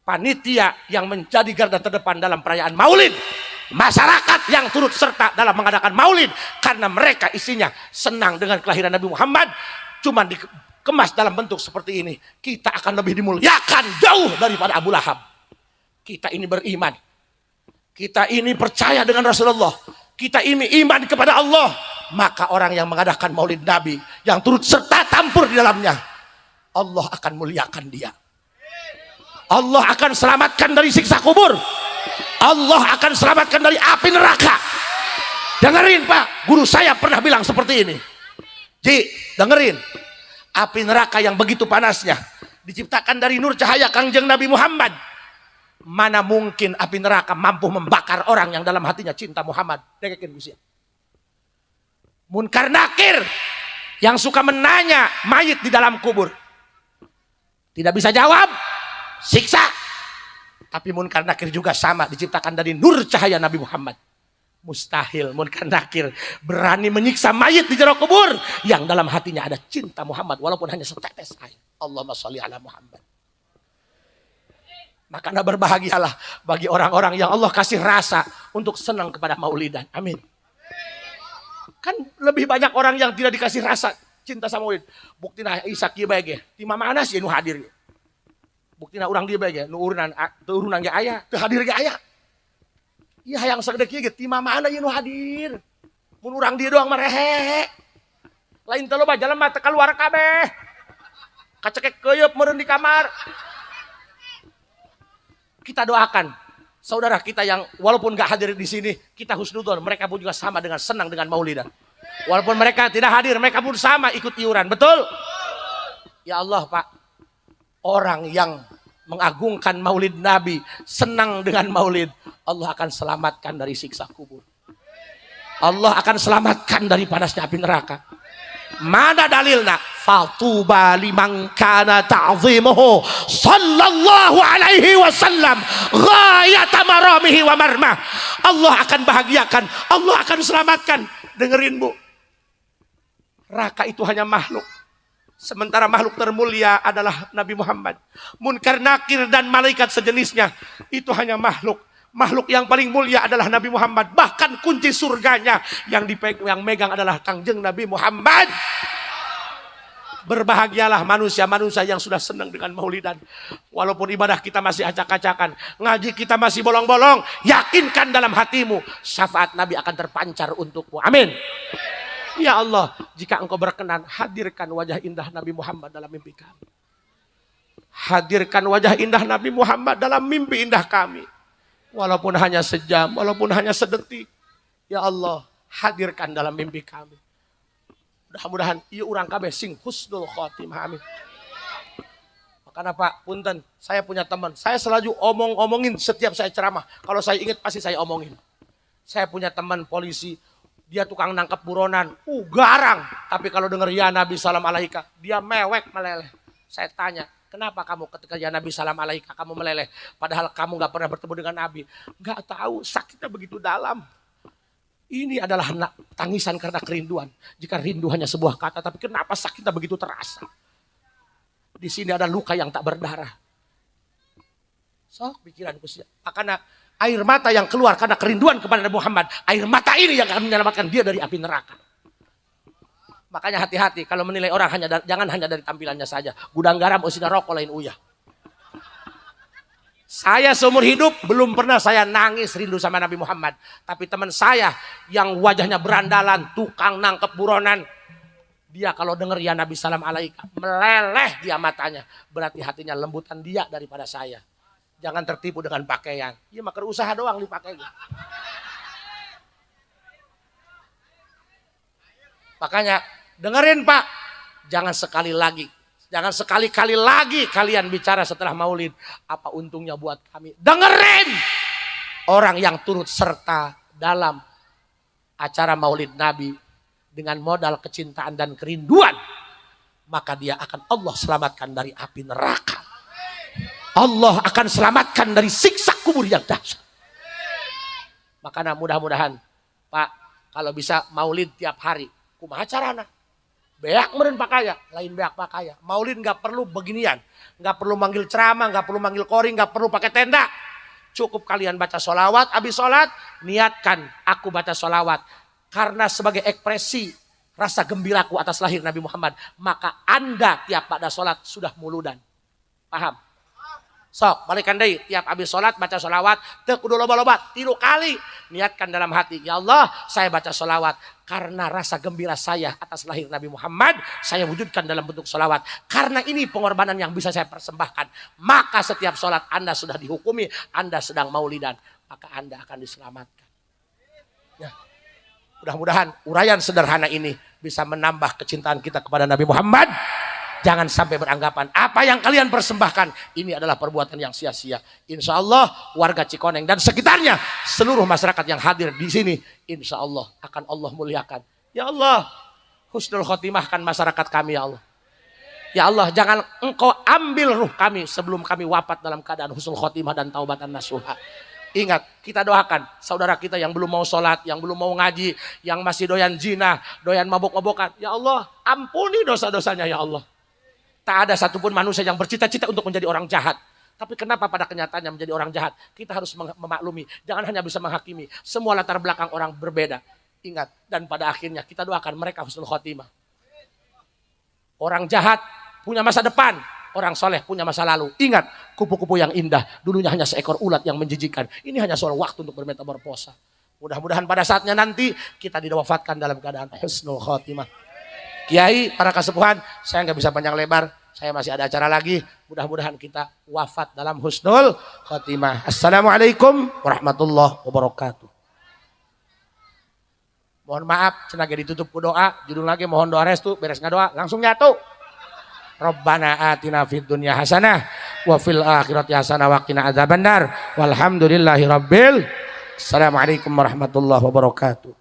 Panitia yang menjadi garda terdepan dalam perayaan Maulid, masyarakat yang turut serta dalam mengadakan Maulid, karena mereka isinya senang dengan kelahiran Nabi Muhammad, cuman dikemas dalam bentuk seperti ini, kita akan lebih dimuliakan jauh daripada Abu Lahab. Kita ini beriman, kita ini percaya dengan Rasulullah, kita ini iman kepada Allah. Maka orang yang mengadakan Maulid Nabi, yang turut serta tampur di dalamnya, Allah akan muliakan dia. Allah akan selamatkan dari siksa kubur. Allah akan selamatkan dari api neraka. Dengerin Pak, guru saya pernah bilang seperti ini. Ji, dengerin. Api neraka yang begitu panasnya diciptakan dari nur cahaya Kangjeng Nabi Muhammad. Mana mungkin api neraka mampu membakar orang yang dalam hatinya cinta Muhammad. Dengerin Gusia. Munkar nakir yang suka menanya mayit di dalam kubur, tidak bisa jawab, siksa. Tapi munkar nakir juga sama, diciptakan dari nur cahaya Nabi Muhammad. Mustahil munkar nakir berani menyiksa mayit di jero kubur yang dalam hatinya ada cinta Muhammad walaupun hanya setetes air. Allahumma sholli ala Muhammad. Maka berbahagialah bagi orang-orang yang Allah kasih rasa untuk senang kepada maulidan. Amin. Kan lebih banyak orang yang tidak dikasih rasa cinta sama maulid. Buktina Isa kieu bae ge. Ti mana sih nu hadir? Buktina urang dia bae ge, nu urunan teu urunan ge aya, teu hadir ge aya. Iya hayang sagede kieu ge ti mana ieu nu hadir? Mun urang dia doang mah rehe. Lain teh loba jelema teu keluar kabeh. Kacekek keuyeup meureun di kamar. Kita doakan saudara kita yang walaupun gak hadir di sini, kita husnudon, mereka pun juga sama dengan senang dengan maulidan. Walaupun mereka tidak hadir, mereka pun sama ikut iuran, betul? Ya Allah Pak, orang yang mengagungkan maulid Nabi, senang dengan maulid, Allah akan selamatkan dari siksa kubur. Allah akan selamatkan dari panasnya api neraka. Mana dalilnya? Fatuba liman kana ta'zimuhu sallallahu alaihi wasallam ghayata maramihi wa marmah. Allah akan bahagiakan, Allah akan selamatkan. Dengerin Bu, Raka itu hanya makhluk. Sementara makhluk termulia adalah Nabi Muhammad. Munkar nakir dan malaikat sejenisnya itu hanya makhluk. Makhluk yang paling mulia adalah Nabi Muhammad. Bahkan kunci surganya yang yang megang adalah Kangjeng Nabi Muhammad. Berbahagialah manusia-manusia yang sudah senang dengan maulidan. Walaupun ibadah kita masih acak-acakan, ngaji kita masih bolong-bolong, yakinkan dalam hatimu syafaat Nabi akan terpancar untukmu. Amin. Ya Allah, jika Engkau berkenan, hadirkan wajah indah Nabi Muhammad dalam mimpi kami. Hadirkan wajah indah Nabi Muhammad dalam mimpi indah kami. Walaupun hanya sejam, walaupun hanya sedetik. Ya Allah, hadirkan dalam mimpi kami. Mudah-mudahan ieu urang kabeh sing husnul khotimah. Amin. Makanya Pak, punten, saya punya teman. Saya selalu omong-omongin setiap saya ceramah. Kalau saya ingat pasti saya omongin. Saya punya teman polisi, dia tukang nangkep buronan, garang. Tapi kalau dengar ya Nabi salam alaika, dia mewek meleleh. Saya tanya, kenapa kamu ketika ya Nabi salam alaika kamu meleleh? Padahal kamu nggak pernah bertemu dengan Nabi. Nggak tahu, sakitnya begitu dalam. Ini adalah tangisan karena kerinduan. Jika rindu hanya sebuah kata, tapi kenapa sakitnya begitu terasa? Di sini ada luka yang tak berdarah. Sok pikiranku sih. Karena air mata yang keluar karena kerinduan kepada Nabi Muhammad, air mata ini yang akan menyelamatkan dia dari api neraka. Makanya hati-hati kalau menilai orang jangan hanya dari tampilannya saja. Gudang garam eusina rokok lain uyah. Saya seumur hidup belum pernah saya nangis rindu sama Nabi Muhammad. Tapi teman saya yang wajahnya berandalan, tukang nangkep buronan, dia kalau dengar ya Nabi salam alaika, meleleh dia matanya. Berarti hatinya lembutan dia daripada saya. Jangan tertipu dengan pakaian. Iya maka usaha doang dipakai. Makanya dengerin Pak, jangan sekali lagi, jangan sekali-kali lagi kalian bicara setelah maulid. Apa untungnya buat kami? Dengerin orang yang turut serta dalam acara maulid Nabi dengan modal kecintaan dan kerinduan, maka dia akan Allah selamatkan dari api neraka. Allah akan selamatkan dari siksa kubur yang dahsyat. Makanya mudah-mudahan Pak, kalau bisa maulid tiap hari. Kumaha carana? Beak meureun pakaya, lain beak pakaya. Maulid nggak perlu beginian, nggak perlu manggil ceramah, nggak perlu manggil qori, nggak perlu pakai tenda. Cukup kalian baca sholawat, habis sholat, niatkan aku baca sholawat. Karena sebagai ekspresi rasa gembiraku atas lahir Nabi Muhammad, maka Anda tiap pada sholat sudah muludan. Paham? Sok, balikan deui, tiap habis sholat baca sholawat, teu kudu loba-loba, 3 kali. Niatkan dalam hati, ya Allah, saya baca sholawat karena rasa gembira saya atas lahir Nabi Muhammad, saya wujudkan dalam bentuk sholawat. Karena ini pengorbanan yang bisa saya persembahkan. Maka setiap sholat Anda sudah dihukumi, Anda sedang maulidan, maka Anda akan diselamatkan. Ya. Mudah-mudahan uraian sederhana ini bisa menambah kecintaan kita kepada Nabi Muhammad. Jangan sampai beranggapan apa yang kalian persembahkan ini adalah perbuatan yang sia-sia. Insya Allah warga Cikoneng dan sekitarnya, seluruh masyarakat yang hadir di sini, insya Allah akan Allah muliakan. Ya Allah, husnul khotimahkan masyarakat kami ya Allah. Ya Allah, jangan Engkau ambil ruh kami sebelum kami wafat dalam keadaan husnul khotimah dan taubatan nasuha. Ingat, kita doakan saudara kita yang belum mau sholat, yang belum mau ngaji, yang masih doyan zina, doyan mabok-mabokan. Ya Allah, ampuni dosa-dosanya ya Allah. Tak ada satupun manusia yang bercita-cita untuk menjadi orang jahat. Tapi kenapa pada kenyataannya menjadi orang jahat? Kita harus memaklumi. Jangan hanya bisa menghakimi. Semua latar belakang orang berbeda. Ingat, dan pada akhirnya kita doakan mereka husnul khotimah. Orang jahat punya masa depan. Orang soleh punya masa lalu. Ingat, kupu-kupu yang indah dulunya hanya seekor ulat yang menjijikan. Ini hanya soal waktu untuk bermetamorfosa. Mudah-mudahan pada saatnya nanti kita diwafatkan dalam keadaan husnul khotimah. Kiai, para kasepuhan, saya nggak bisa panjang lebar. Saya masih ada acara lagi. Mudah-mudahan kita wafat dalam husnul khotimah. Assalamualaikum warahmatullahi wabarakatuh. Mohon maaf, cenah ge ditutup ku doa. Judul lagi mohon doa restu, beres nggak doa, langsung nyatu. Rabbana atina fid dunya hasanah wa fil akhirati hasanah wa qina adzabannar. Walhamdulillahi rabbil. Assalamualaikum warahmatullahi wabarakatuh.